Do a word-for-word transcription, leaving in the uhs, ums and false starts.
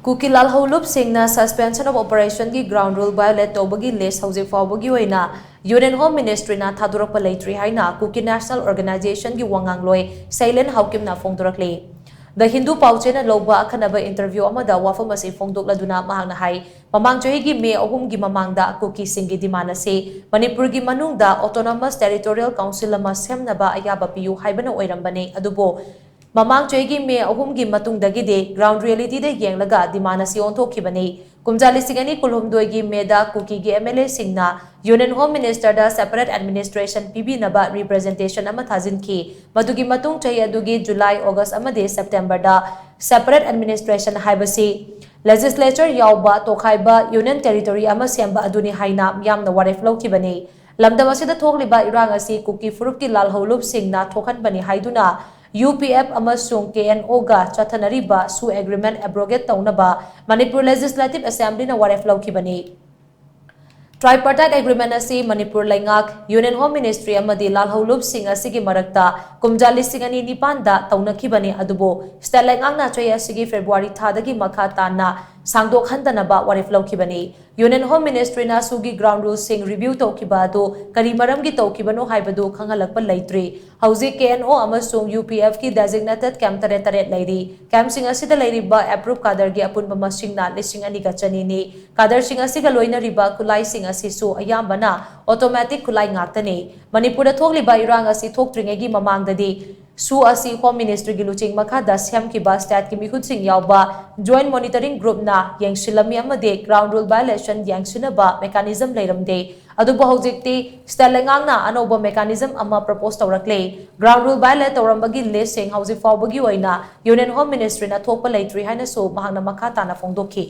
Kuki ꯂꯥꯜꯍꯧꯂꯨꯞꯁꯤꯡꯅ Suspension of Operationꯒꯤ ground rule violate ꯇꯧꯕꯒꯤ list ꯍꯧꯖꯤꯛ ꯐꯥꯎꯕꯒꯤ ꯑꯣꯏꯅ Union Home Ministryꯅ ꯊꯥꯗꯣꯔꯛꯄ ꯂꯩꯇ꯭ꯔꯤ ꯍꯥꯏꯅ ꯀꯨꯀꯤ National Organizationꯒꯤ ꯋꯥꯉꯥꯡꯂꯣꯏ ꯁꯩꯂꯦꯟ ꯍꯥꯎꯀꯤꯝꯅ ꯐꯣꯡꯗꯣꯔꯛꯂꯤ꯫ The Hindu ꯄꯥꯎꯆꯦꯅ ꯂꯧꯕ ꯑꯈꯟꯅꯕ interview ꯑꯃꯗ ꯋꯥꯐꯝ ꯑꯁꯤ ꯐꯣꯡꯗꯣꯛꯂꯗꯨꯅ ꯃꯍꯥꯛꯅ ꯍꯥꯏ, ꯃꯃꯥꯡ ꯆꯍꯤꯒꯤ ꯃꯦ ꯑꯍꯨꯝꯒꯤ ꯃꯃꯥꯡꯗ ꯀꯨꯀꯤꯁꯤꯡꯒꯤ demand ꯑꯁꯤ ꯃꯅꯤꯄꯨꯔꯒꯤ ꯃꯅꯨꯡꯗ Autonomous Territorial Council ꯑꯃ ꯁꯦꯝꯅꯕ ꯑꯌꯥꯕ ꯄꯤꯌꯨ ꯍꯥꯏꯕꯅ ꯑꯣꯏꯔꯝꯕꯅꯤ, ꯑꯗꯨꯕꯨ ꯃꯃꯥꯡ ꯆꯍꯤꯒꯤ ꯃꯦ ꯑꯍꯨꯝꯒꯤ ꯃꯇꯨꯡꯗꯒꯤꯗꯤ ground realityꯗ ꯌꯦꯡꯂꯒ demand ꯑꯁꯤ ꯑꯣꯟꯊꯣꯛꯈꯤꯕꯅꯤ꯫ ꯀꯨꯝꯖꯥ ꯂꯤꯁꯤꯡ ꯑꯅꯤ ꯀꯨꯟꯍꯨꯝꯗꯣꯏꯒꯤ ꯃꯦꯗ ꯀꯨꯀꯤꯒꯤ MLAꯁꯤꯡꯅ Union Home Ministerꯗ separate administration ꯄꯤꯕꯤꯅꯕ representation ꯑꯃ ꯊꯥꯖꯤꯟꯈꯤ꯫ ꯃꯗꯨꯒꯤ ꯃꯇꯨꯡ ꯆꯍꯤ ꯑꯗꯨꯒꯤ ꯖꯨꯂꯥꯏ, ꯑꯣꯒꯁ ꯑꯃꯗꯤ ꯁꯦꯞꯇꯦꯝꯕꯔꯗ separate administration ꯍꯥꯏꯕꯁꯤ legislature ꯌꯥꯎꯕ ꯇꯣꯈꯥꯏꯕ Union Territory ꯑꯃ ꯁꯦꯝꯕ ꯑꯗꯨꯅꯤ ꯍꯥꯏꯅ ꯃꯤꯌꯥꯝꯅ ꯋꯥꯔꯦꯞ ꯂꯧꯈꯤꯕꯅꯤ꯫ ꯂꯝꯗꯝ ꯑꯁꯤꯗ ꯊꯣꯛꯂꯤꯕ ꯏꯔꯥꯡ ꯑꯁꯤ ꯀꯨꯀꯤ ꯐꯨꯔꯨꯞꯀꯤ ꯂꯥꯜꯍꯧꯂꯨꯞꯁꯤꯡꯅ ꯊꯣꯛꯍꯟꯕꯅꯤ ꯍꯥꯏꯗꯨꯅ UPF ꯑꯃꯁꯨꯡ KNOꯒ ꯆꯠꯊꯅꯔꯤꯕ SoO agreement abrogate ꯇꯧꯅꯕ ꯃꯅꯤꯄꯨꯔ Legislative Assemblyꯅ ꯋꯥꯔꯦꯞ ꯂꯧꯈꯤꯕꯅꯤ꯫ Tripartite agreement ꯑꯁꯤ ꯃꯅꯤꯄꯨꯔ ꯂꯩꯉꯥꯛ, Union Home Ministry ꯑꯃꯗꯤ ꯂꯥꯜꯍꯧꯂꯨꯞꯁꯤꯡ ꯑꯁꯤꯒꯤ ꯃꯔꯛꯇ ꯀꯨꯝꯖꯥ ꯂꯤꯁꯤꯡ ꯑꯅꯤ ꯅꯤꯄꯥꯟꯗ ꯇꯧꯅꯈꯤꯕꯅꯤ, ꯑꯗꯨꯕꯨ state ꯂꯩꯉꯥꯛꯅ ꯆꯍꯤ ꯑꯁꯤꯒꯤ February ꯊꯥꯗꯒꯤ ꯃꯈꯥ ꯇꯥꯅ ꯁꯥꯡꯗꯣꯛꯍꯟꯗꯅꯕ ꯋꯥꯔꯦꯞ ꯂꯧꯈꯤꯕꯅꯤ꯫ Union Home Ministryꯅ SoOꯒꯤ ground ruleꯁꯤꯡ review ꯇꯧꯈꯤꯕ ꯑꯗꯨ ꯀꯔꯤ ꯃꯔꯝꯒꯤ ꯇꯧꯈꯤꯕꯅꯣ ꯍꯥꯏꯕꯗꯨ ꯈꯪꯍꯜꯂꯛꯄ ꯂꯩꯇ꯭ꯔꯤ꯫ ꯍꯧꯖꯤꯛ KNO ꯑꯃꯁꯨꯡ UPFꯀꯤ designated camp ꯇꯔꯦꯠ ꯇꯔꯦꯠ ꯂꯩꯔꯤ꯫ Campꯁꯤꯡ ꯑꯁꯤꯗ ꯂꯩꯔꯤꯕ approved cadreꯒꯤ ꯑꯄꯨꯟꯕ ꯃꯁꯤꯡꯅ ꯂꯤꯁꯤꯡ ꯑꯅꯤꯒ ꯆꯅꯤꯅꯤ꯫ Cadreꯁꯤꯡ ꯑꯁꯤꯒ ꯂꯣꯏꯅꯔꯤꯕ ꯈꯨꯠꯂꯥꯏꯁꯤꯡ ꯑꯁꯤꯁꯨ ꯑꯌꯥꯝꯕꯅ automatic ꯈꯨꯠꯂꯥꯏ ꯉꯥꯛꯇꯅꯤ꯫ ꯃꯅꯤꯄꯨꯔꯗ ꯊꯣꯛꯂꯤꯕ ꯏꯔꯥꯡ ꯑꯁꯤ ꯊꯣꯛꯇ꯭ꯔꯤꯉꯩꯒꯤ ꯃꯃꯥꯡꯗꯗꯤ SoO ꯑꯁꯤ Home Ministryꯒꯤ ꯂꯨꯆꯤꯡ ꯃꯈꯥꯗ ꯁꯦꯝꯈꯤꯕ stateꯀꯤ ꯃꯤꯍꯨꯠꯁꯤꯡ ꯌꯥꯎꯕ Joint Monitoring Groupꯅ ꯌꯦꯡꯁꯤꯜꯂꯝꯃꯤ ꯑꯃꯗꯤ ground rule violation ꯌꯦꯡꯁꯤꯟꯅꯕ mechanism ꯂꯩꯔꯝꯗꯦ꯫ ꯑꯗꯨꯕꯨ ꯍꯧꯖꯤꯛꯇꯤ state ꯂꯩꯉꯥꯛꯅ ꯑꯅꯧꯕ mechanism ꯑꯃ propose ꯇꯧꯔꯛꯂꯦ꯫ Ground rule violate ꯇꯧꯔꯝꯕꯒꯤ listꯁꯤꯡ ꯍꯧꯖꯤꯛ ꯐꯥꯎꯕꯒꯤ ꯑꯣꯏꯅ Union Home Ministryꯅ ꯊꯣꯛꯄ ꯂꯩꯇ꯭ꯔꯤ ꯍꯥꯏꯅꯁꯨ ꯃꯍꯥꯛꯅ ꯃꯈꯥ ꯇꯥꯅ ꯐꯣꯡꯗꯣꯛꯈꯤ꯫